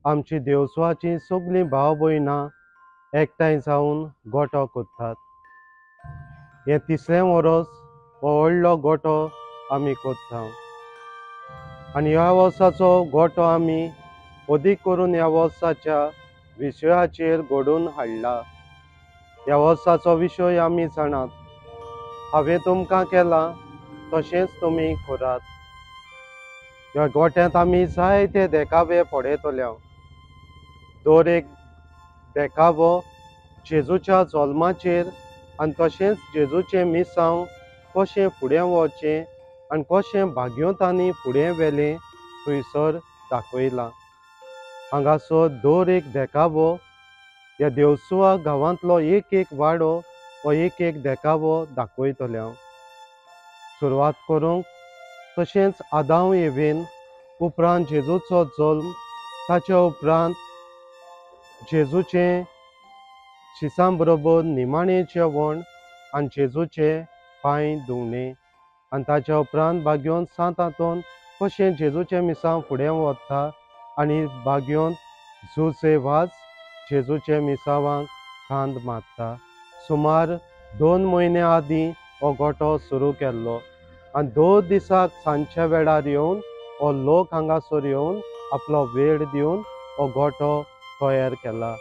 आमची देवसवाची सगळीं भाव भयणां एकठांय जावन गोटो करतात. हें तिसरें वर्स हो व्हडलो गोटो आमी करता आनी ह्या वर्साचो गोटो आमी अदीक करून ह्या वर्साच्या विशयाचेर घडोवन हाडला. ह्या वर्साचो विशय आमी जाणात, हांवें तुमकां केलां तशेंच तुमी करात. ह्या गोट्यांत आमी जायते देखावे पळयतले. दर एक देखावो जेजूच्या जल्माचेर आनी तशेंच जेजूचें मिसांव कशें फुडें वचचें आनी कशें भाग्योतांनी फुडें व्हेलें थंयसर दाखयलां. हांगासर दर एक देखावो ह्या देवसुआ गांवांतलो एक एक वाडो हो एक एक देखावो दाखयतले हांव. सुरवात करूंक तशेंच आदांव एवेन, उपरांत जेजूचो जल्म, ताच्या उपरांत जेजूचें शिसां बरोबर निमाणें जेवण आनी जेजूचे पांय धुवणे आनी ताच्या उपरांत बागयोन सांत आंतोन कशें जेजूचें मिसांव फुडें वता आनी बागयोन जुजे वाज जेजूचे मिसावांक खांद मारता. सुमार 2 म्हयने आदीं हो गोटो सुरू केल्लो आनी 2 दिसाक सांजच्या वेळार येवन हो लोक हांगासर येवन आपलो वेळ दिवन हो गोटो तयार केला.